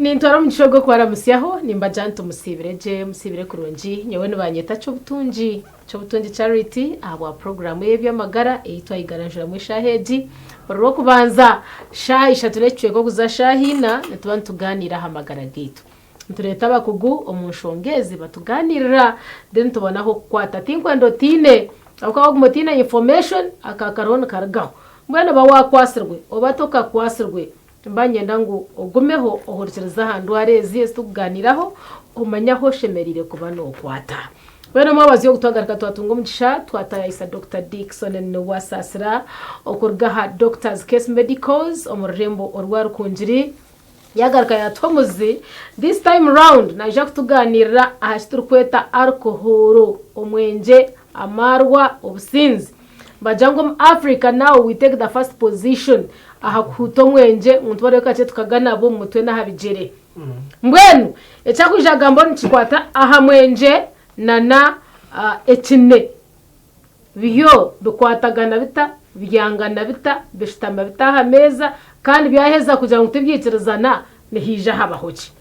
Nintwara omugisha ogu okubaramutsyaho, nimbagira nti musiibire gye, musiibire kurungi. Nyowe nibanyeta Kyobutungi, Kyobutungi Charity ahabwa puroguraamu ey'eby'amagara ei twayigaranjuramu eshaaha egi. Buri Rwokubanza shaaha ishatu n'ekicweka okuza shaaha ina nituba nitugaaniira aha magara gaitu. Nitureeta abakugu omu nshonga ezi batugaaniirira then tubona ah'okukwata. Tinkwenda otiine ahabw'okuba waaguma otiine information aka kariho nikarugaho. Mbwenu oba waakwatsirwe oba tokakwatsirwe, Nimba niinyenda ngu ogumeho ohurikirize aha ndwara ezi ezi turikugaaniiraho, omanye ahu oshemereire kuba nookwata. Mbwenu omwabazyo ogu twagaruka twatunga omugisha twataayaayisa Dokita Dickson Niwasaasira okuruga aha Doctors Case Medicals omu rurembo orwa Rukungiri. Yaagaruka yaatuha omuzi. This time round naija kutugaaniirira aha ki turikweta alcohol, omwengye, amaarwa, obusinzi. Nibagira ngu omu Africa now we take the first position aha kuhuuta omwengye ngu nituba kakye tukaganaba omu mutwe n'aha bigyere. Mbwenu eki arikwija kugambaho nikikwata aha mwengye nana ekine. Byo bikwatagana bita, byangana bita, bishutama bita aha meeza kandi byaheza kugira ngu tibyikirizana nihaija habaho ki?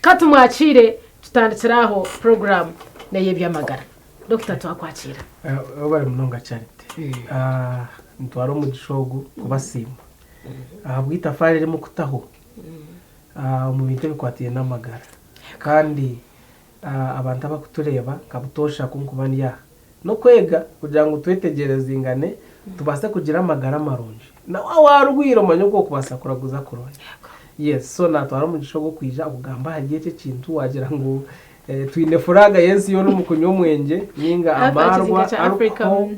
Ka tumwakiire tutandikire aho puroguraamu n'ey'eby'amagara. Dokita twakwakiira. Webare munonga Charity. Nitwara omugisha ogu kubasiima ahabw'eitafaari eri mukutaho omu bintu ebikwataine n'amagara. Kandi abantu abakutureeba nka butoosha ku nkuba ndi aha n'okwega kugira ngu twetegyerezingane tubaase kugira amagara marungi. Na waaba waarwaire omanye oku orikubaasa kuraguza kurungi. Yes, so natwara omugisha ogu okwija kugamba ahari eki ekintu waagira ngu Twine furaaga y'ensi yoona omu kunywa omwengye ninga amaarwa, alcohol.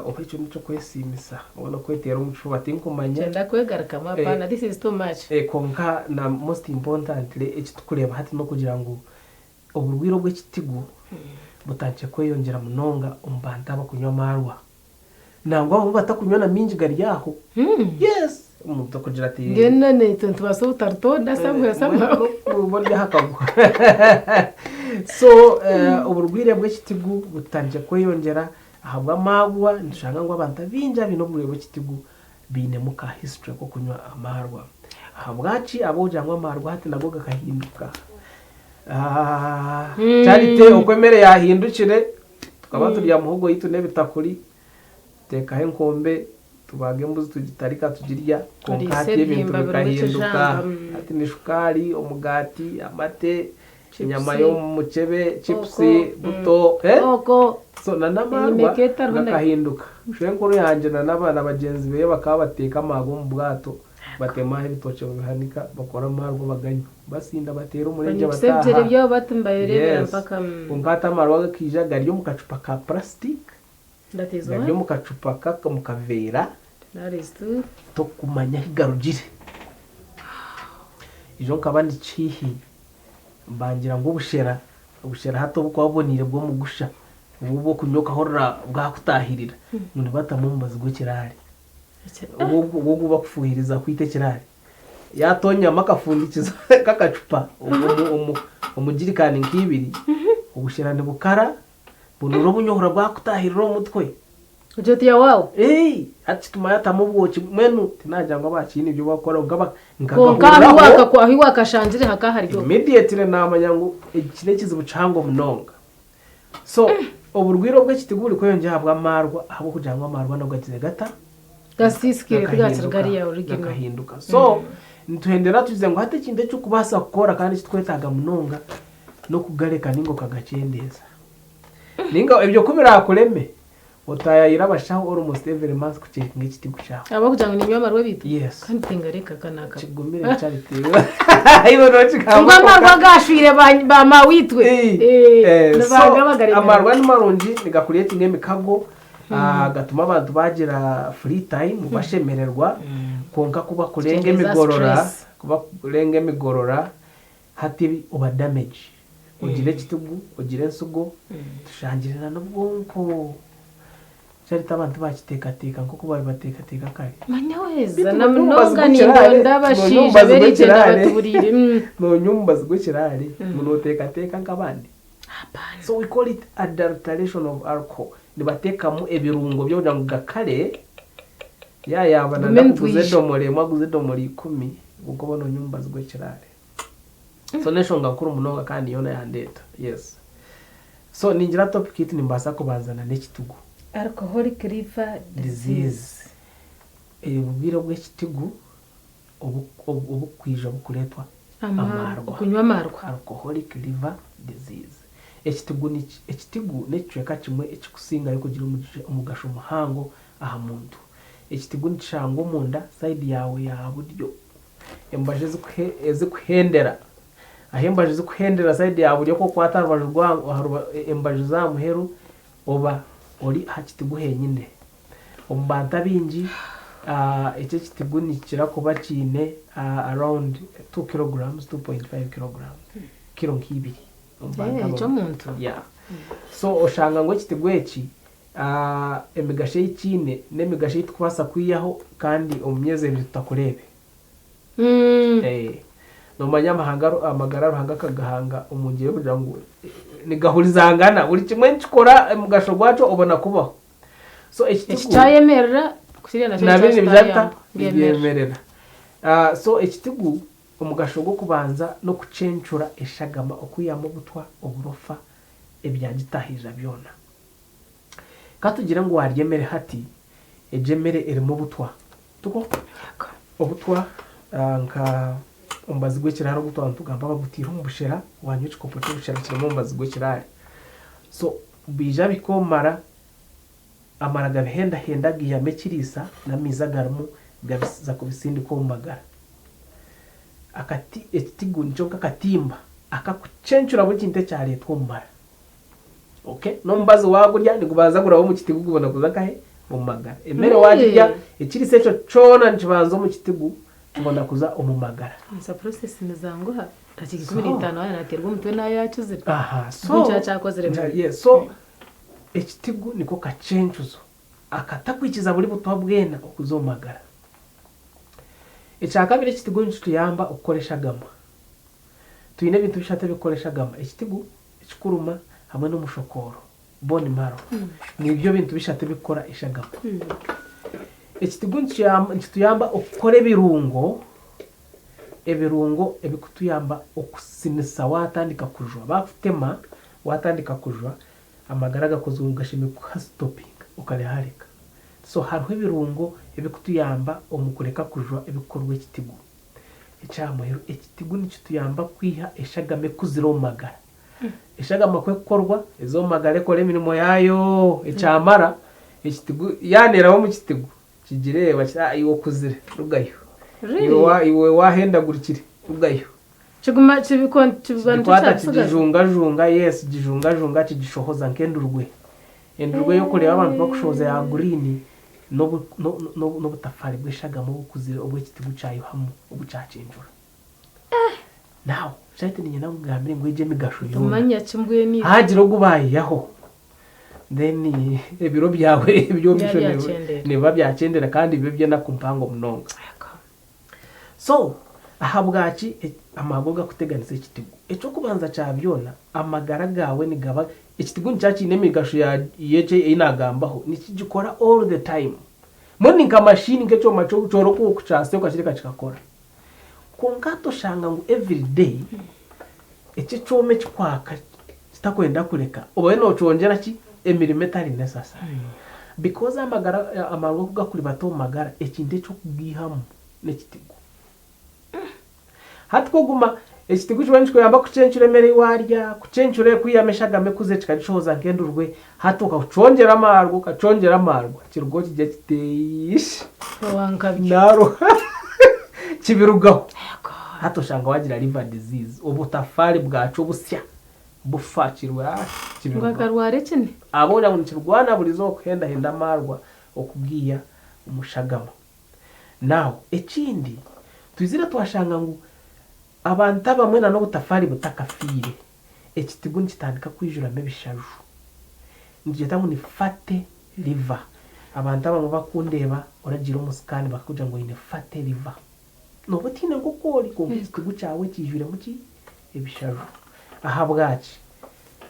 Oba ekyo n'eky'okwesiimisa oba n'okweteera omu kifuba tinkumanya. Kyenda kwegarukamu apaana this is too much. Kwonka na most importantly eki turikureeba hati n'okugira ngu oburwaire obw'ekitigu butandikire kweyongyera munonga omu bantu abakunywa amaarwa. Nangwa abamwe batakunywa na mingi gari aho. Yes! Omuntu akugira ati. Mbwenu na naitwe nitubaasa obutarutonda somewhere somehow. Buri aha akagwa. So oburwaire bw'ekitigu butandikire kweyongyera ahabw'amaarwa, nitushanga ngu abantu abaingi abaine oburwaire bw'ekitigu bainemu ka history k'okunywa amaarwa. Ahabwaki? Ahabw'okugira ngu amaarwa hati nago gakahinduka. Charity oku emere yaahindukire, Tukaba turya muhogo yaitu n'ebitakuri, tuteekaho enkombe, tubaaga embuzi tugitarika tugirya, kwonka Oriisa hati ebintu ebihimba birimu bikahinduka. ekijanga. Hati ni shukaari, omugaati, amate, enyama Chipusi, y'omu mukyebe, chipusi, kooko, buto, eh? kooko, So na n'amaarwa enyima eketariho na gakahinduka. Shwenkuru yangye na na bagyenzi beye bakaba bateeka amaarwa omu bwato, batemaho ebitookye babihanika, bakora amaarwa baganywa. Basinda bateera omurengye Banyukisa ebigyere bataaha. byabo bati nibayoreebera Yes. mpaka. Kwonka hati amarwa gakaija gari omu kacupa ka plastic, That is gari one. omu kacupa ka omu kaveera, That is two. tokumanya ahi garugire. Ijo nkaba ndi Kihihi, bangira ngu obushera, obushera hati obukuba buboniire bw'omugusha, obu obw'okunywa okahurira bwakutaahirira, ngu nibatamu omubazi gw'ekiraare. Ogu ogu bakufuhiriza kwita ekiraare. Yaatonyamu akafundikizo k'akacupa omu girikaani nk'ibiri, obushera nibukara, bunura obunyohora bwakutaahirira omu mutwe. Ogira oti yawaawo. Ee, hati kituma yaatamu obwoki, mbwenu tinaagira ngu abakiine ibyo bakukora kwonka Kwonka ahu nkagahuriraho. ahu waakashangire hakaba hari okwo. Immediately naamanya ngu eki n'ekizibu kihango munonga. So, oburwaire obw'ekiti buri kweyongyera ahabw'amaarwa ahabw'okugira ngu amaarwa nago gagiire gata? Gasiisikire tigakiri gariya original. Gakahinduka. So, nituhendera tugize ngu hati ekintu eki orikubaasa kukora kandi eki turikwetaaga munonga n'okugareka nainga okagakyendeeza. Nainga ebyo ku biraakureme, Otaayaayira abashaho almost every month kucekinga ekitigu kyawe. Ahabw'okugira ngu niinywa amarwa biitu? Yes. Kandi tingareka ka n'akamwe. Kigumire Charity. Iwe nokigamba Ngu amarwa kwonka. agaashwire ba, ba maaweitwe. Eh, Eh, eh, so nibanga bagaremera. amarwa ni marungi nigakureetinga emikago gatuma abantu bagira free time bashemererwa kwonka ku bakurenga Kikyendeeza emigorora stress. ku bakurenga emigorora Hati oba damage, ogira ekitugu, ogira ensigo, tushangire na n'obwonko. Charity abantu bakiteekateeka nk'oku baabaire bateekateeka kare. Manya weeza Beitu na noonywa omubazi munonga gw'ekiraare, nindonda noonywa abashaija omubazi b'erigyenda gw'ekiraare, batuburiire. noonywa omubazi gw'ekiraare ngu nooteekateeka nk'abandi. Hapana. So we call it adulteration of alcohol. Nibateekamu ebirungo by'okugira ngu gakare, yaayaaba Gume nanda kuguza nitwija. edomora emwe aguza edomora ikumi. Kwonka oba noonywa omubazi gw'ekiraare. So n'enshonga nkuru munonga kandi yoona yandeeta. Yes. So ningira topic yaitu nimbaasa kubanza na n'ekitigu. Alcoholic liver disease. Obubwire obw'ekitigu obukwija bukureetwa amaarwa. Okunywa amaarwa. Alcoholic liver disease. Ekitigu ekitigu n'ekicweka kimwe ekikusingayo kugira omugasho muhango aha muntu. Ekitigu nikishangwa omunda sayidi yaawe ya buryo. Embaju ezikuhendera, ahu embaju zikuhendera sayidi ya buryo ku okukwata aha rubaju rwa embaju z'aha muheru oba ori aha kitigu henyine. Omu bantu abaingi eki ekitigu nikikira kuba kiine around 2 kilograms, 2.5 kilograms, kiro nk'ibiri omu bantu abamwe. Eky'omuntu? Yeah. So oshanga ngu ekitigu eki emigasho ei kiine n'emigasho ei tukubaasa kwihaho kandi omu myezi ebiri tutakureebe. Noomanya amahanga amagara Ruhanga akagahanga omu ngyeri y'okugira ngu nigahurizangana buri kimwe nikikora omugasho gwakyo obona kubaho. So ekitigu Eki kyayemerera kiriya nakyo nabyo nibyija bita kyayamba byemerera. Nibyemerera. So ekitigu omugasho gw'okubanza n'okucencura eshagama okwihamu obutwa, oburofa, ebyagitahirira byona. Ka tugire ngu warya emere hati, egyo emere erimu obutwa. Tikwo? Obutwa nka omubazi gw'ekiraare ogu twaba nitugamba bagutaire omu bushera, wanywa ekikopo ky'obushera kirimu omubazi gw'ekiraare. So biija bihika omu mara, amara gabihendahenda gaihamu ekiriisa n'amaizi agarimu gabiza kubisindika omu magara. Akati ekitigu nikyo nk'akatimba akakucencura buri kintu ekyareetwa omu mara. Okay, n'omubazi waagurya nigubanza guraba omu kitigu gubona kuza nkahe? Omu magara. Emere waagirya ekiriisa ekyo kyona nikibanza omu kitigu kibona kuza omu magara. Eza process nizanguha dakiika 15 waaba nateerwa omutwe naaba yakizire. Aha, so Mbwenu kyaba kyakozire yes, so ekitigu niko kacencuzo akatakwikiza buri butwa bwena okuza omu magara. Ekyakabiri ekitigu nikituyamba okukora eshagama. Twine ebintu bishatu ebirikukora eshagama, ekitigu, ekikuruma hamwe n'omushokooro, bone marrow. Nibyo bintu bishatu ebirikukora eshagama. Ekitigu nikituyamba okukora ebirungo, ebirungo ebirikutuyamba okusinisa waatandika kujwa. Baakutema waatandika kujwa, amagara gakozirwe ngu gashemereire kukuha sitopinga okarehareka. So hariho ebirungo ebirikutuyamba omu kureka kujwa ebirikukorwa ekitigu. Eky'aha muheru, ekitigu nikituyamba kwiha eshagama ekuzire omu magara. Eshagama ku ekukorwa, eza omu magara ekora emirimo yaayo, ekyamara, ekitigu yaaneeraho omu kitigu, kigireeba kiti ah iwe okuzire, rugayo. Really? Iwe wa- iwe waahendagurikire, rugayo. Kiguma kibiko kiba nikyo Kigikwata kyabisigaza. kigijungajunga, yes, kijungajunga kigishohoza nk'endurwe. Endurwe ey'okureeba abantu bakushohoza ya green, N'obutafaari bw'eshagama obukuzire obu ekitigu kyayohamu obu kyakinjura. Now, Charity niinyenda nkugambire ngu egyo emigasho yoona Tumanya ki mbwenu itwe? haagira ogu baayihaho then ebiro byawe eby'omu maisho Biba byakyendera. nibiba byakyendera kandi biba eby'enaku mpango munonga. So, ahabwaki amaarwa gakuteganisa ekitigu? Eky'okubanza kya byona, amagara gaawe nigaba, ekitigu nikyo kiine emigasho y'ekyo ei naagambaho, nikigikora all the time. Mbwenu ni nka machine, nk'ekyoma ky'orukuba okukyasya okakireka kikakora. Kwonka hati oshanga ngu every day, eki ekyoma ekikwaka kitakwenda kureka, obayo nookyongyera ki? Emirimo etari necessary. Because amagara, amarwa ku gakuribata omu magara, ekintu eky'okugaihamu n'ekitigu. Hati ku oguma, ekitigu kiba nikikuyamba kucencura emere ei waarya, kucencura kwihamu eshagama ekuzire kikagishohoza nk'endurwe, hati okakyongyera amarwa, okakyongyera amarwa, kirugaho kigira kiti eish! Owankabyo. Naaruha! Kibirugaho. Hati oshanga waagira liver disease, obutafaari bwakyo busya bufa kirwa Ngu kibirugaho. akarwara ekine? Ahabw'okugira ngu nikirwana buri izooba kuhendahenda amarwa okugaiha omu shagama. Now ekindi, twizire twashanga ngu abantu abamwe na n'obutafaari butakafiire, ekitigu nikitandika kwijuramu ebishaju. Nitugyeta ngu ni fatty liver. Abantu abamwe bakundeeba oragiire omu scan bakakugira ngu oine fatty liver. Nooba otiine nk'oku ori kwonka ekitigu kyawe kiijwiremu ki? Ebishaju. Ahabwaki?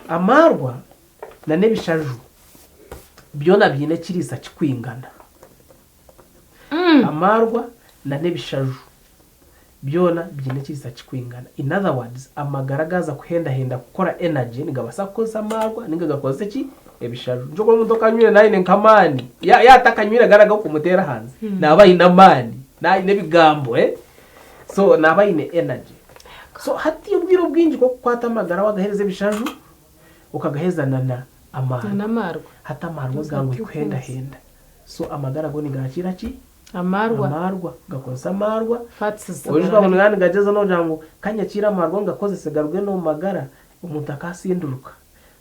Amaarwa na n'ebishaju byona biine ekiriisa kikwingana. Amaarwa na n'ebishaju. Byona biine ekiriisa kikwingana. In other words, amagara gaaza kuhendahenda kukora energy nigabaasa kukozesa amaarwa ninga gakozese ki? Ebishaju. Nikyo orikureeba omuntu okanywire naaba aine nk'amaani, ya yaaba atakanywire gari ag'okumuteera ahansi, naaba aine amaani, naaba aine ebigambo eh, so naaba aine energy. So hati obwire obwingi ku orikukwata amagara wagaheereza ebishaju, okagaheereza na na amaarwa. Na n'amaarwa. Hati amaarwa Those are ganguhi two things. kuhendahenda. So amagara go nigakiira ki? Amaarwa. Amaarwa. Gakozesa amaarwa. Fats Oijuka zitsigara ngu hare. nigaba nigagyeza noogira ngu kanyakiire amaarwa ngakozese garuge n'omu magara, omuntu akaasinduruka.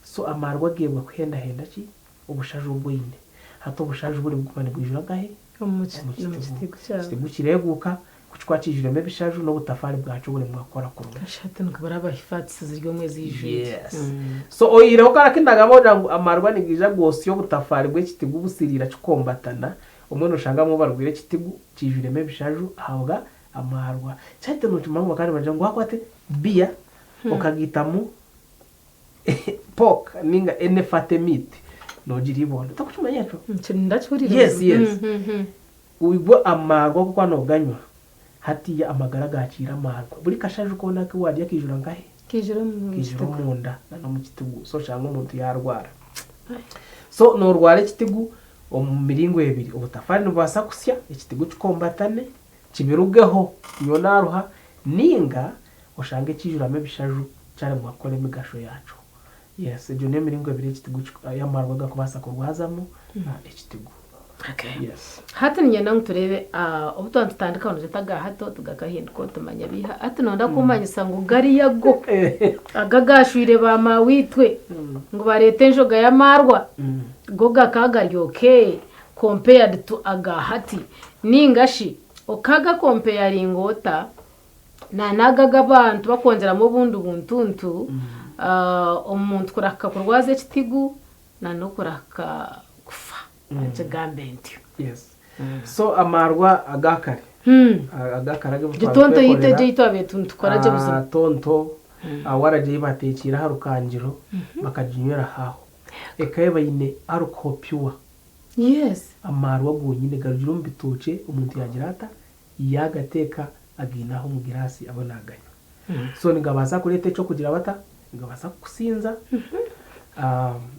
So amaarwa geebwa kuhendahenda ki? Obushaju obu oine. Hati obushaju buri buguma nibwijura nkahe? Omu Omu kitigu kitigu. kyawe. Ekitigu kireeguuka, ku kikuba kiijwiremu ebishaju n'obutafaari bwakyo buremwa kukora kurungi. Kasha hati nikubarabaho fats ziri omwe eziijwire. Yes. So oihireho kara aku nagamba ogira ngu amaarwa nigaija goosya obutafaari bw'ekitigu busiriira kikombatana, Obumwe noshanga abamwe barwaire ekitigu kijwiremu ebishaju ahabwa amaarwa. Kyahati nokimanya ngu bakaba nibagira ngu wakwata beer okagitamu pork ninga any fatty meat nogira eibondo. Tokukimanya ekyo? Ndakihurira. Yes, yes. Iwe amaarwa agu orikuba noganywa hatiiya amagara gakiira amaarwa. Buri kashaju koona aku warya kaijura nkahe? Kaijura omu Kaijura kitigu. omunda na n'omu kitigu. So oshanga omuntu yarwara. So norwara ekitigu Omu miringo ebiri, obutafaari nibubaasa kusya, ekitigu kikombatane, kibirugeho nyowe naaruha, nainga oshange kiijuramu ebishaju kyaremwa kukora emigasho yaakyo. Yes, egyo niyo miringo ebiri ekitigu y'amarwa garikubaasa kurwazamu ekitigu. Okay. Yes. Hati niinyenda ngu tureebe obu twaba nitutandika nitureeta aga hato tugakahinduka otumanya biiha. Hati noyenda kummanyisa ngu gariya go aga agaashwire ba maaweitwe ngu bareete enjoga y'amaarwa Go gakaba gari ok compared to aga hati ninga shi okaga comparinga ota na nago agu abantu bakwongyeramu obundi buntuntu omuntu kurahika kurwaza ekitigu na nokurahika kufa nkigambe ntyo. Yes. So amarwa aga kare aga kare agu Egyo tonto yaitu egyo ei twabaire nitukora gye buzima. Tonto waragi ei bateekiire aha rukangiro bakaginywera aho. Ekaba eine alcohol pure. Yes. Amaarwa gonyine garugire omu bitookye omuntu yagira ata? Yagateeka againe aho omu giraasi abe naganywa. So nigabaasa kureeta ekyokugira bata? Nigabaasa kukusinza,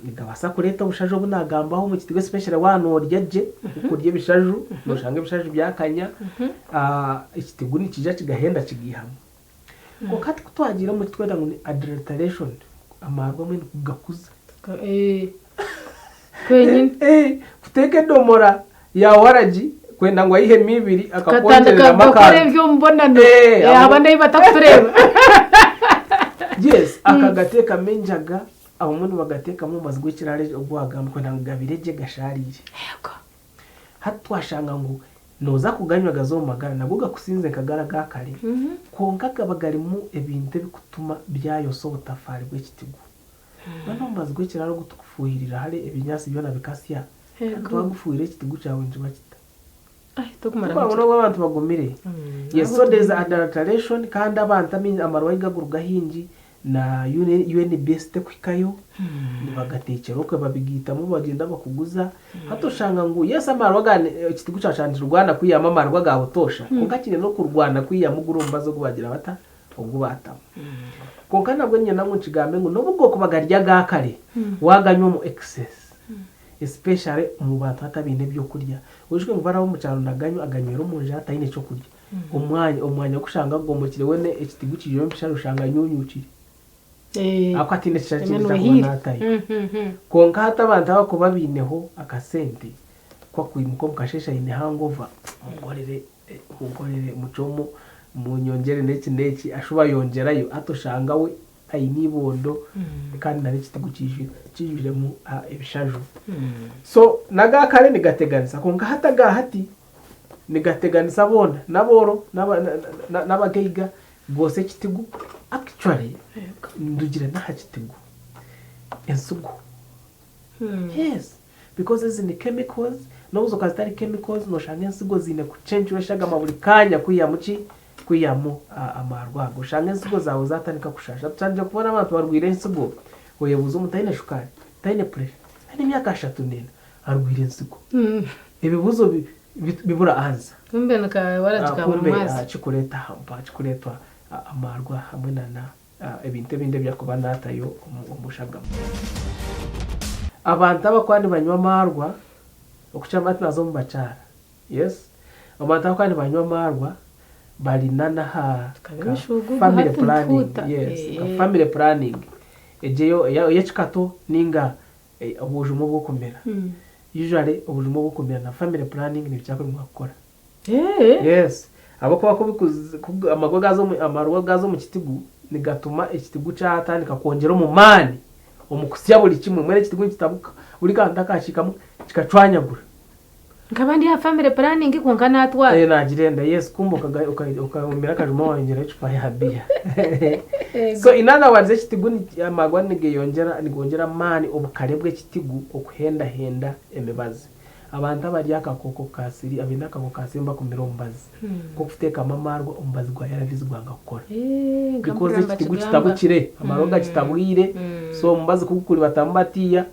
nigabaasa kureeta obushaju obu nagambaho omu kitigo especially waaba norya gye, okurya ebishaju, noshanga ebishaju byakanya, ekitigu nikiija kigahenda kigaihamu. Kwonka hati ku twagiire omu kitweta ngu ni adulteration, amaarwa amwe nikugakuza. Kwenyini. Kuteeka edomora ya waragi kwenda ngu aihemu ibiri Tukatandika akakwongyereramu kukora akantu. eby'omubonano. Abandi ahu batakutureeba. Yes, akagateekamu enjaga, abamwe nibagateekamu omubazi gw'ekirara ogu wagamba kwenda ngu gabire gye gashaariire. Yego. Hati twashanga ngu nooza kuganywa gaze omu magara nago gakusinze nka gari aga kare kwonka gaba garimu ebintu ebikutuma byayosa obutafaari bw'ekitigu. Mbwenu omubazi gw'ekirara ogu tukufuuhirira hare ebinyaatsi byona bikasya kandi twagufuuhira ekitigu kyawe nikiba kita? Turikureba ngu n'obu abantu bagumire. Yes, so there is adulteration kandi abantu abaingi amarwa ahu gakuruga ahaingi Na UNBS tekuhikayo, nibagatekyera okwe babigaitamu bagyenda bakuguza. Hati oshanga ngu yes amarwa aga ekitigu kyawe kyaba nikirwana kwihamu amarwa aga butoosha kwonka kiine n'okurwana kwihamu guri omubazi ogu bagira bata? Ogu baatamu. Kwonka nabwo niinyenda ngu nkigambe ngu n'obu gokuba gari aga kare, waaganywa omu excess, especially omu bantu hati abaine ebyokurya, oijuke ngu bari ab'omu kyaro naganywa aganywera omu nju ataine kyokurya. Omwanya omwanya ogushanga gugomokire weena ekitigu kiijwire omu oshanga anyunyukire. Ahabw'okuba tihaine ekishaayi ekindi eki arikuba naatayo. Kwonka hati abantu abarikuba baineho akasente ku akwimuka omu kasheeshe aine hangover, munkorere munkorere mucwemu munyongyere n'eki n'eki, ashuba ayongyerayo hati oshanga we aine eibondo kandi n'ekitigu kiijwiremu ebishaju. So n'aga kare nigateganisa kwonka hati aga hati Nigateganisa boona, n'abooro n'abagaiga, goosa ekitigu. Actually ndugire n'aha kitigu, ensigo. Yes, because ezi ni chemicals, n'obu zikuba zitari chemicals noshanga ensigo ziine kucencura eshagama buri kaanya kwihamu ki? Kwihamu amaarwa ago. Oshanga ensigo zaawe zatandika kushaasha. Tutandikire kubona abantu barwaire ensigo, oyebuuza omuntu taine shukaari, taine pressure, aine emyaka 34 arwaire ensigo. Ebibuuzo bi. Bibura answer. Kumbe ni ka waragi ka buri Kumbe mwezi. kikureeta mpa kikureetwa amarwa hamwe na na ebintu ebindi ebi arikuba naatayo omu shagama. Abantu abakuba nibanywa amaarwa okukira hati naaza omu bakyara yes abantu abakuba nibanywa amaarwa bari na n'aha Tukabe ka emishuugugu family hati planning nituhuuta. yes nka family planning egyo ey'ekikato ninga Obujuma obw'okumira. Usually obujuma obw'okumira na family planning nibikira kuremwa kukora. Yes. Ahabw'okuba ku bikuza ku amagwa gaaza omu amarwa gaaza omu kitigu nigatuma ekitigu kyatandika kwongyera omu maani omu kusya buri kimwe. Mbwenu ekitigu nikitabuka buri kantu akakiikamu kikacwanyagura. Nkaba ndi aha family planning kwonka natwara. Eh nagira enda yes kumbe okamira akajuma wayongyeraho ecupa ya beer. So in other words ekitigu amagwa nigeyongyera nigongyera amaani obukare bw'ekitigu okuhendahenda emibazi. Abantu abari akakooko ka siri abaine akakooko ka sirimu bakumira omubazi nk'okuteekamu amaarwa omubazi gwa ARVs gwanga kukora. Because ekitigu kitabukire amarwa gakitabwire so omubazi kugukuribatamu batiiya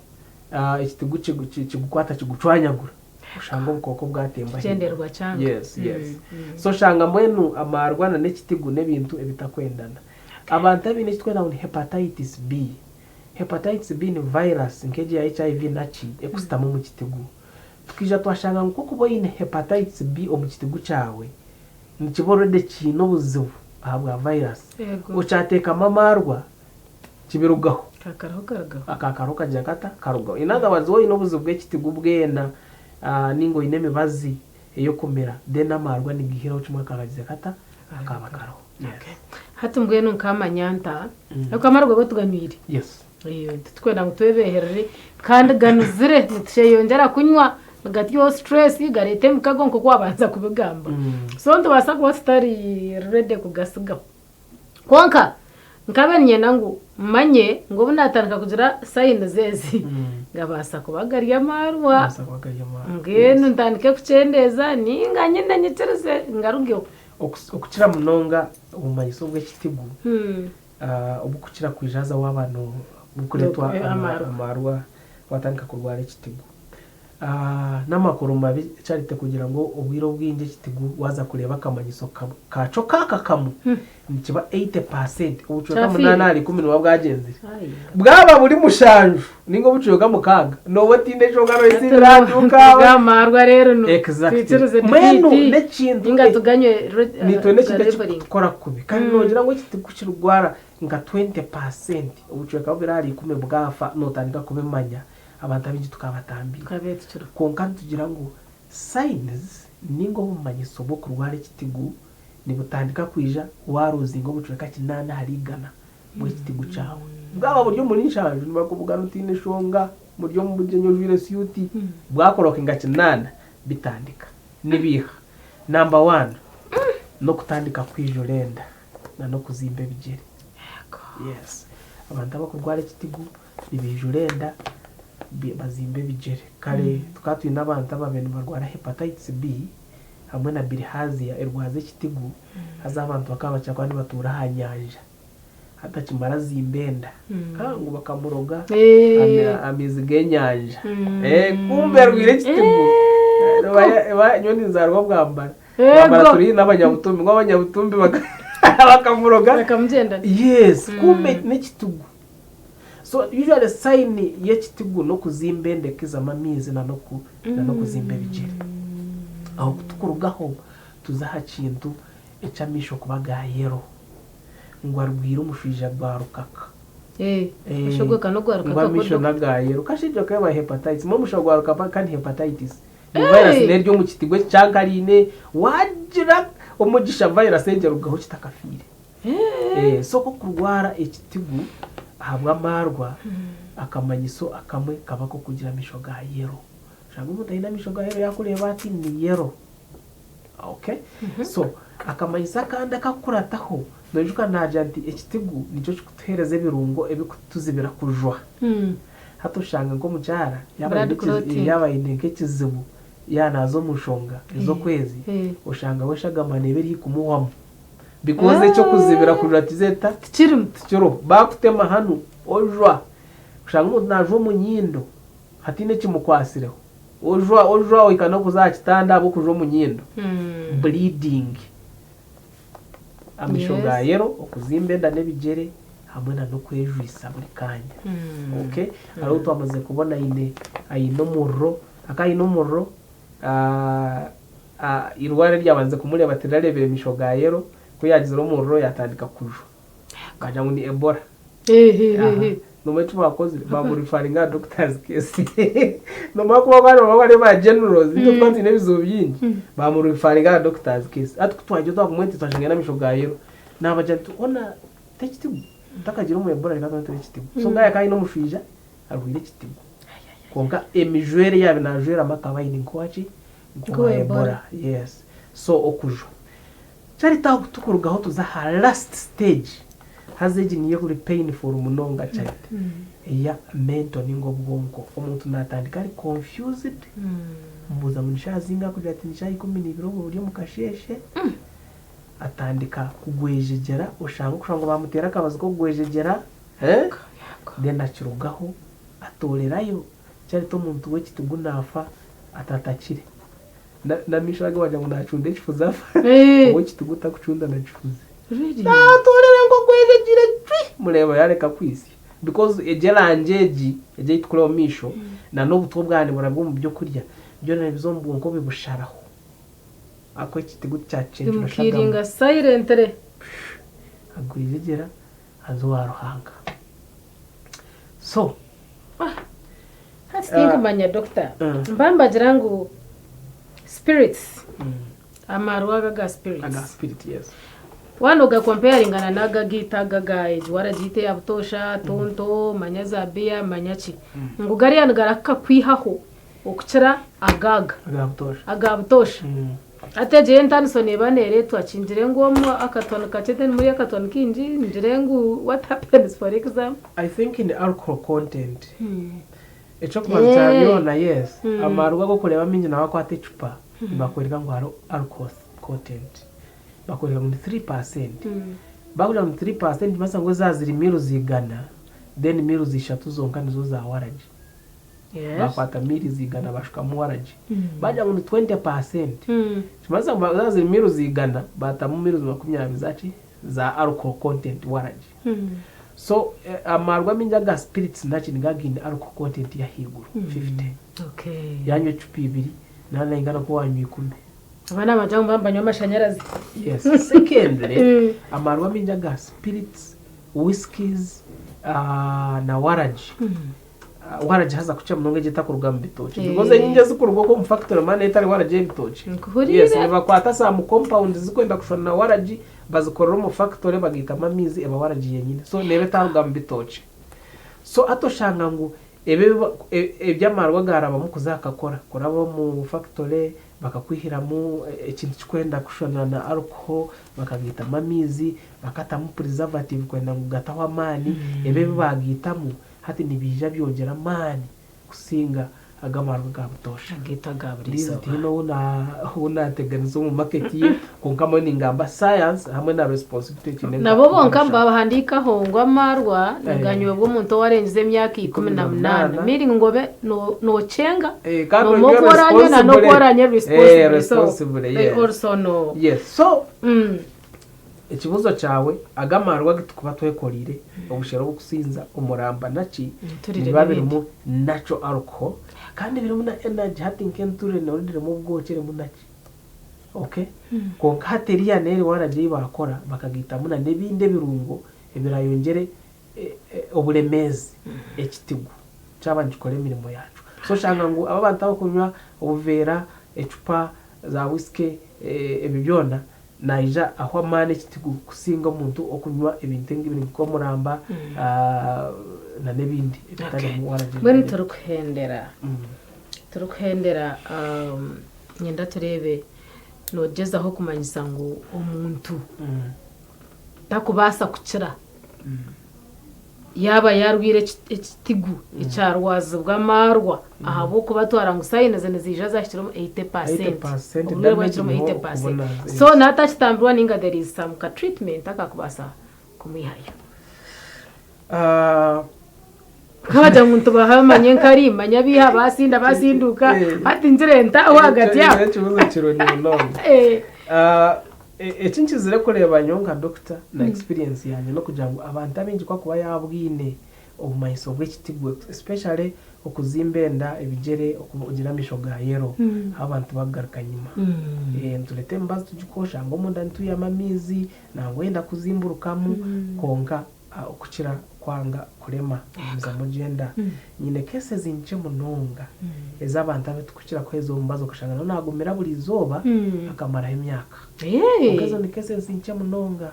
Ekitigu kigukwata kigucwanyagura oshanga obukooko bwatemba ahaiguru. Yes, yes. So oshanga mbwenu amarwa na n'ekitigu n'ebintu ebitakwendana. Abantu abaine ekitwenda ngu ni hepatitis B. Hepatitis B ni virus nk'egi eya HIV naki ekusitama omu kitigu. Tukaija twashanga ngu ku okuba oine hepatitis B omu kitigu kyawe, nikiba already kiine obuzibu ahabwa virus. Okyateekamu amarwa, kibirugaho. Akakaroho karugaho. Akakaroho kagira kata? Karugaho. In other words, waaba oine obuzibu bw'ekitigu bwena ninga oine emibazi ey'okumira, then amarwa nigaihiraho kimwe akakagira kata? Akaba kariho. Yes. Hati mbwenu nkamanya nta, ahabw'okuba amarwa go tuganywire. Yes. Titurikwenda ngu twebeherere kandi ganuzire nitukyeyongyera kunywa nigatwihaho stress gareeta emikago nk'oku waabanza kubigamba. So nitubaasa kuba tutari ready kugasigaho. Kwonka nkaba niinyenda ngu mmanye ngu obu naatandika kugira sayinizi ezi, gabaasa kuba gari amaarwa, mbwenu ntandike kukyendeeza nainga nyine nyikirize ngarugeho. Okukira munonga obumanyiso bw'ekitigu obukukira kwija haza waaba burikureetwa amaarwa waatandika kurwara ekitigu. N'amakuru mabi Charity kugira ngu obwire obwingi ekitigu waaza kureeba akamanyiso kaakyo kaaka kamwe nikiba 80% obucweka munaana ahari ikumi nibuba bwagyenzire. Bwaba buri mushanju ninga obucweka mukaaga nooba otiine enshonga noyesiibira aha duuka aho. Exactly. Mbwenu n'ekintu naitwe n'ekintu ekirikutukora kubi kandi noogira ngu ekitigu kukirwara nka 20% obucweka bubiri ahari ikumi bwafa nootandika kubimanya. Abantu abaingi tukabatambiire. Kwonka nitugira ngu signs ninga obumanyiso bw'okurwara ekitigu nibutandika kwija waruzinga obucweka kinaana ahari igana bw'ekitigu kyawe. Bwaba buri omuri nshanju nibakubugana otiine shonga, muri omu bugyenyi ojwaire syuti, bwakorokinga kinaana bitandika. Nibiiha? Number one, n'okutandika kwijura enda na n'okuzimba ebigyere. Yes. Abantu abakurwara ekitigu nibaijura enda bazimba ebigyere. Kare tukaba twine abantu ababaire nibarwara hepatitis B hamwe na bilharzia erwaza ekitigu haza abantu bakaba bakira kuba nibatuura aha nyanja. Hati akimara azimba enda ngu bakamuroga amaizi g'enyanja kumbe arwaire ekitigu. Nyowe ninzaarwa Bwambara, Bwambara turi haihi n'Abanyabutumbi ngu Abanyabutumbi bakamuroga. Yes kumbe n'ekitigu. So usually sign y'ekitigu n'okuzimba enda ekizamu amaizi na n'okuzimba ebigyere. Aho kutukurugaho tuza aha kintu eky'amaisho kuba ga yellow ngu arwaire omushwija gwa rukaka. Ngu amaisho n'aga yellow. Kashaija keba hepatitis. Mbwenu omushwija gwa rukaka kandi hepatitis ni virus n'eri omu kitigu eki kyankariine wagira omugisha virus egyo erugaho kitakafiire. So okurwara ekitigu ahabw'amaarwa akamanyiso akamwe kaba ak'okugira amaisho ga yellow. Oshanga omuntu aine amaisho ga yellow yaakureeba ati ni yellow. Okay? So akamanyiso akandi akakukurataho, noijuka naagira nti ekitigu nikyo kirikutuheereza ebirungo ebirikutuzibira kujwa. Hati oshanga nk'omukyara yaaba aine nk'ekizibu yaaba naaza omu nshonga ez'okwezi, oshanga we eshagama neeba eri haihi kumuhwamu. Because eky'okuzibira kujwa tizeeta Tikirimu. Tikiriho. Baakutema hanu ojwa. Oshanga omuntu naajwa omu nyindo hataine ekimukwatsireho. Ojwa ojwa ohika n'okuza aha kitanda ahabw'okujwa omu nyindo. Bleeding. Amaisho ga yellow, okuzimba enda n'ebigyere hamwe na n'okwejwisa buri kaanya. Okay? Hariho ou twamaze kubona aine aine omuriro, akaba aine omuriro, eirwaro eryabandize kumureeba tirirareebire maisho ga yellow, ku yaagizire omuriro yaatandika kujwa. Baagira ngu ni Ebola. Aha. Noomanya eki baakozire? Baamurifaringa aha doctor's case. Noomanya kuba baaba nibaba bari ba generals, itwe tukaba twine ebizibu bingi, baamurifaringa aha doctor's case. Hati ku twagira twakumweta twashanga aine amaisho ga yellow. Naabagira nti hoona t'ekitigu? Tutakagiire omu Ebola reka tubanze turebe ekitigu. So guy akaba aine omushwija arwaire ekitigu. Kwonka emijwere ei yaabaire naajweramu akaba aine nk'owaki? Nk'owa Ebola. Yes. So okujwa. Charity aho kutukurugaho tuza aha last stage haza egi niyo eri painful munonga Charity eya mental ninga obwonko omuntu natandika ari confused omubuuza ngu nishaaha zingahi akugira ati nishaaha 12 obwo buri omukasheeshe atandika kugwejegyera oshanga okushanga ngu bamuteera akabazi k'okugwejegyera then akirugaho atoorerayo Charity omuntu w'ekitigu naafa atatakire. N'amaisho age wagira ngu naacunda ekifuzi afa. Ow'ekitigu takucunda na kifuzi. Really? Naatoorera nk'ogwejegire cwi! Mureeba yaareka kwitsya. Because egyo erangi egi, egi ei turikureeba omu maisho, na n'obutwa obwaba niburabwa omu by'okurya, byona nibiza omu bwonko bibusharaho. Ahabw'okuba ekitigu tikyakicencura shagama. Bimukiringa silently. Agwejegyera aza owa Ruhanga. So. Hati tinkumanya doctor. Mba mbagira ngu spirits amarwa aga aga spirits. Aga spirit yes. Waaba nogakompayaringana n'aga agaitu aga aga egi waragiita eya butoosha, tonto, manya za beer, manya ki. Ngu gariya nigarahuka kukwihaho okukira aga aga. Aga butoosha. Aga butoosha. Hati egyo y'entaniso neeba neereetwa ki? Ngire ngu omu akatoni kakye then muri akatoni kaingi? Ngire ngu what happens for example? I think in alcohol content. Eky'okubanza kya byona yes, amarwa ag'okureeba amaingi nawe akwata ecupa nibakworeka ngu hariho alcohol content. Bakworeka ngu ni 3%. Bakugira ngu ni 3% nikimanyisa ngu ezaaba ziri mils igana, then mils ishatu zonka nizo za waragi. Bakwata mils igana bashukamu waragi. Bagira ngu ni 20%, nikimanyisa ngu zaaba ziri mils igana batamu mils 20 zaki? Za alcohol content waragi. So amarwa amaingi aga spirits naki nigaba gaine alcohol content y'ahaiguru, 50. Yanywa ecupa ibiri naba naingana nk'owanywa ikumi. Aba n'abantu abu nibaba nibanywa amashanyarazi. Yes. Secondly, amarwa amaingi aga spirits, whiskies na waragi. Waragi haza kukira munonga egyo etakuruga mu bitookye because enyingi ezikuruga okwo omu factory man etari waragi y'ebitookye. Nkuhuriire. Yes, nibakwata some compounds zirikwenda kushushana na waragi bazikorera omu factory bagaitamu amaizi eba waragi yenyine. So neeba etaruga mu bitookye. So hati oshanga ngu ebi eby'amarwa garabamu kuza kakora kuraba omu factory bakakwihiramu ekintu kikwenda kushushana na alcohol bakagaitamu amaizi bakatamu preservative kwenda ngu gatahwa amaani ebi ebi bagaitamu Hati nibiija byongyera amaani kusinga ago amarwa aga butoosha. Agaitu aga buri Liz izooba. tihaine ou na ou naateganisa omu market ye kwonka mbwenu ningamba science hamwe na responsibility ekiine nka Nabo bonka nk'omushaho. nibahandiikaho ngu amarwa niganywebwa omuntu owarengize emyaka 18 meaning ngu obe nokyenga Eh, kandi noomanya onywe oku oranywe na n'oku responsibly. oranywe Eh, responsibly so responsibly, they yes. also know. Yes. So Ekibuuzo kyawe, Ago amaarwa agu turikuba twekoreire, obushera oburikusinza, omuramba naki, nibiba birimu natural alcohol kandi birimu na energy hati nk'enturire already erimu obwoki erimu naki. Okay? Kwonka hati eriya neeri waragi ei baakora bakagaitamu na n'ebindi ebirungo ebirayongyere oburemeezi ekitigu kyaba nikikora emirimo yaakyo. So oshanga ngu abo abantu abarikunywa obuveera, ecupa za whisky ebyo byona, naija ahwa amaani ekitigu kusinga omuntu orikunywa ebintu ebiri nk'omuramba n'ebindi ebitarimu waragi. Mbwenu turikuhendera, turikuhendera niinyenda tureebe noogyezaho kumanyisa ngu omuntu takubaasa kukira yaaba yaarwaire ekitigu ekyarwazibwa amaarwa ahabw'okuba twara ngu sayinizi niziija zaahikire omu 80%, oburwaire bwahikire omu 80%. So naatakitambirwa nainga there is some ka treatment akakubaasa kumwihayo. Nkabagira ngu nitubaha manya enkari manya abiiha basinda basinduka Eh. hati ngire nta aho ahagati Ekyo aho. n'ekibuuzo kirungi munonga. Eh. Ah, e- eki nkizire kureeba nyowe nka dokita na experience yangye n'okugira ngu abantu abaingi ku akuba yaabwine obumanyiso bw'ekitigu especially okuzimba enda, ebigyere, okugira amaisho ga yellow ahu abantu bakugaruka nyima. Eh, nitureeta emibazi tugikosha nangwa omunda nitwihamu amaizi nangwa oyenda kuzimburukamu kwonka okukira kwanga kurema ogumizamu ogyenda. Nyine cases nkye munonga ez'abantu abu tukukira kuheereza omubazi okashanga nawe nagumira buri izooba akamaraho emyaka. Kwonka ezo ni cases nkye munonga.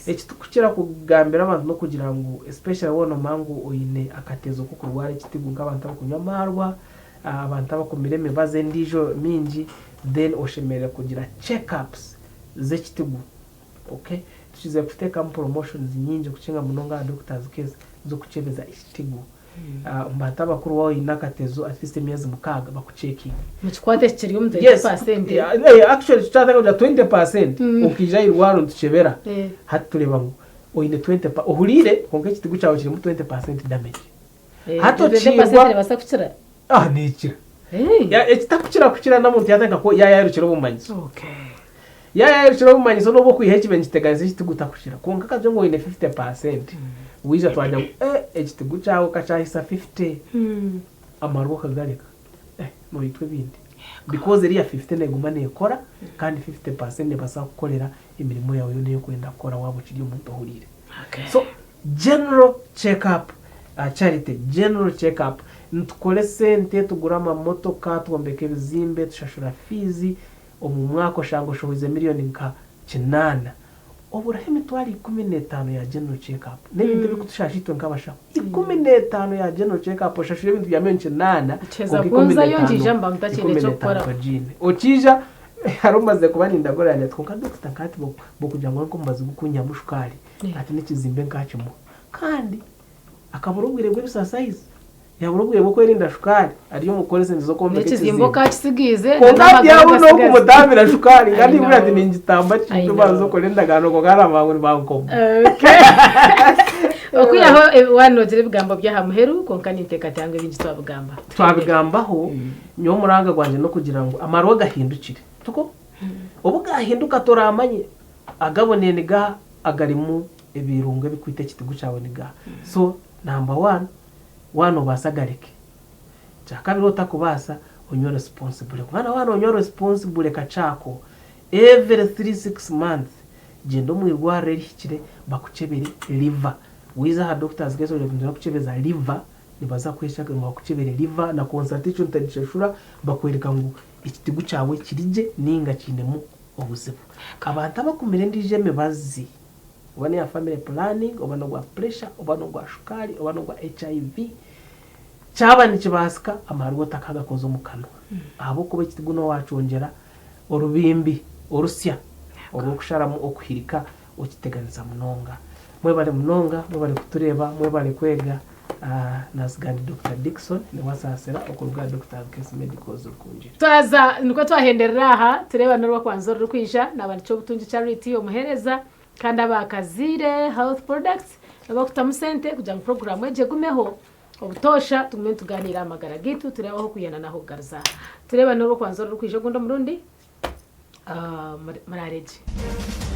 Eki tukukira kugambira abantu n'okugira ngu especially waaba noomanya ngu oine akatezo k'okurwara ekitigu nk'abantu abakunywa amaarwa, abantu abakumira emibazi endiijo mingi, then oshemereire kugira check ups z'ekitigu. Okay tukizire kuteekamu promotions nyingi kukinga munonga aha doctors case z'okukyebeza ekitigu. Omu bantu abakuru waaba oine akatezo at least emyezi mukaaga bakucekinge. Mukikwate eki kiri omu Yes, 20%. yeah, eh, actually tukyatandika kugira 20% okaija aha irwariro nitukyebera Eh. hati tureeba ngu oine 20 pa- ohuriire kwonka ekitigu kyawe kirimu 20% damage. Eh, Hati 20% okiirwa- nebaasa kukira? Ah, neekira. Eh. Ya- Ekitakukira kukira n'omuntu yaatandika ku yaayarukira obumanyiso. Okay. Yaayarukira obumanyiso n'obu okwiha ekibe nikiteganisa ekitigu takukira. Kwonka kagira ngu oine 50%, waija twagira ngu eh, ekitigu kyawe ka kyahisa 50, amarwa okagareka, eh, noitwa ebindi. Because eriya 50 neeguma neekora kandi 50% neebaasa kukukorera emirimo yaawe yoona ei orikwenda kukora waaba okiri omuntu ohuriire. Okay. So general check up Charity, general check up nitukora esente tugura amamotoka, twombeka ebizimbe, tushashura fiizi, omu mwaka oshanga oshohoize miriyoni nka kinaana oburaho emitwaro 15 ya general check up n'ebintu ebirikutushaasha itwe nk'abashaho 15 ya general check up oshashure ebintu bya miriyoni kinaana Kiheza kwonka ikumi kunzayo n'etaano ngiija mba mutakiine ikumi n'etaano ky'okukora. togiine okiija hariho omaze kuba nindagura yangye ati kwonka dokita nkahati bokugira ngu omubazi gukunyihamu shukaari ati n'ekizimbe nkakimuha kandi akabura obwire bw'ebisasayizi yabura obwire bw'okwerinda shukaari ari omu kukora esente z'okwombeka N'ekizimbe ekizimbe okakisigiize kwonka hati n'amagara yaaba ogasigaze. n'okumutambira shukaari I kandi ibura ati know. ningitamba I kintu know. banza okore endagaano kwonka araba ngu nibankoma. Okay. Okwihaho eh, waanogira ebigambo by'aha muheru kwonka ninteekateeka ngu ebingi twabigamba. Twabigambaho nyowe omuranga gwangye n'okugira ngu amarwa gahindukire tikwo? Obu gahinduka toramanye agabonire nigaha agarimu ebirungo ebikwita ekitigu kyawe nigaha so number one waaba nobaasa gareke Kyakabiri otakubaasa onywe responsibly kuba na waaba nonywa responsibly kakyako every three six months gyenda omu irwariro erihikire bakukyebere liver waiza aha doctors case ogira ngu nituza kukyebeza liver nibaza kukuha ngu bakukyebere liver na consultation otagishashura bakwereka ngu ekitigu kyawe kirigye ninga kiinemu obuzibu. Abantu abakumira endiijo emibazi oba neya family planning oba nogwa pressure oba nogwa shukaari oba nogwa HIV Kyaba nikibaasika, amaarwa otakagakoza omu kanwa ahabw'okuba ekitigu n'obu waakyongyera orubimbi orusya orw'okusharamu okuhirika okiteganisa munonga. Mwebare munonga, mwebare kutureeba, mwebare kwega. Naatsiga ndi Dokita Dickson Niwasaasira okuruga aha Dokita Case Medicals Rukungiri. Twaza nikwo twahenderera aha tureeba n'orwakwanza orurikwija naaba ni Kyobutungi Charity omuheereza kandi aba Kaziire Health Products abakutamu sente kugira ngu puroguraamu egi egumeho. Obutoosha tugume nitugaaniira aha magara gaitu, tureebe ah'okwiha n'ah'okugaruza. Tureebane orw'okubanza orurikwija ogundi omurundi. Muraare gye.